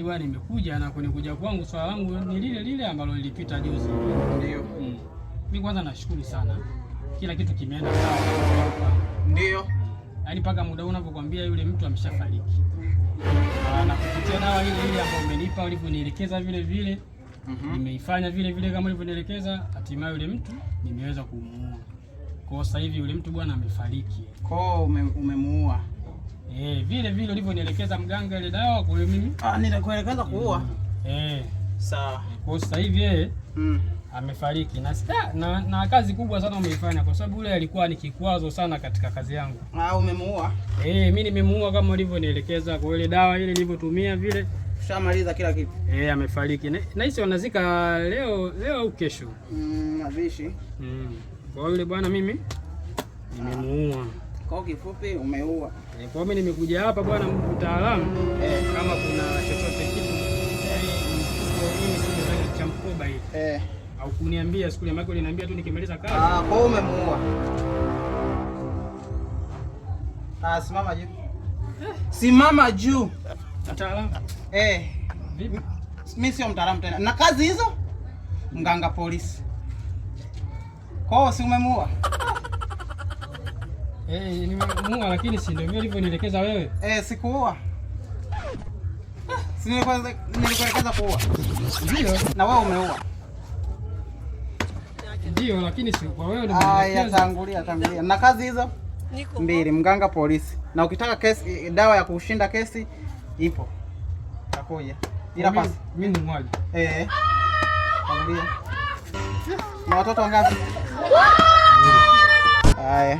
bwana nimekuja na kwenye kuja kwangu swala langu ni lile lile ambalo lilipita juzi. Ndio. Mimi kwanza nashukuru sana, kila kitu kimeenda sawa. Ndio. Yaani mpaka muda huu unavyokuambia yule mtu ameshafariki. Na kupitia dawa ile ile ambayo umenipa ulivyonielekeza vile vile, nimeifanya vile vile kama ulivyonielekeza, hatimaye yule mtu nimeweza kumuua. Kwa hiyo sasa hivi yule mtu bwana amefariki. Kwa umemuua. Eh, vile vile ulivyonielekeza mganga ile dawa, kwa hiyo mimi Ah, nilikuelekeza kuua. Eh, Sawa. kwa hiyo sasa hivi yeye amefariki na kazi kubwa sana umeifanya kwa sababu yule alikuwa ni kikwazo sana katika kazi yangu. Ah, umemuua. Eh, mimi nimemuua kama ulivyonielekeza kwa ile dawa ile nilivyotumia vile. Ushamaliza kila kitu. Eh, amefariki. Na hisi wanazika leo leo au kesho. Mazishi. Kwa hiyo yule bwana mimi nimemuua. Kwa kifupi umeua. Eh, kwa hiyo mimi nimekuja hapa bwana mtaalamu kama kuna chochote kitu yaani mimi sio cha mkoba hii. Au kuniambia siku ile maana uliniambia tu nikimaliza kazi. Ah, kwa hiyo umemuua. Ah, simama juu. Simama juu. Mtaalamu. Eh. Vipi? Mimi sio mtaalamu tena. Na kazi hizo? Mganga polisi. Kwa hiyo si umemuua? Eh, nimemuua lakini si ndio vile ulivyonielekeza wewe? Eh, sikuua. Si nilikuelekeza kuua. Ndio. Na wewe umeua. Ndio, lakini si kwa wewe ndio Aya, umenielekeza. tangulia tangulia. Na kazi hizo? Mbili, mganga polisi. Na ukitaka kesi, dawa ya kushinda kesi ipo. Takuja. Ila Mimi pasi. mimi ni mwaji. Eh. Tangulia. Na watoto wangapi? Haya.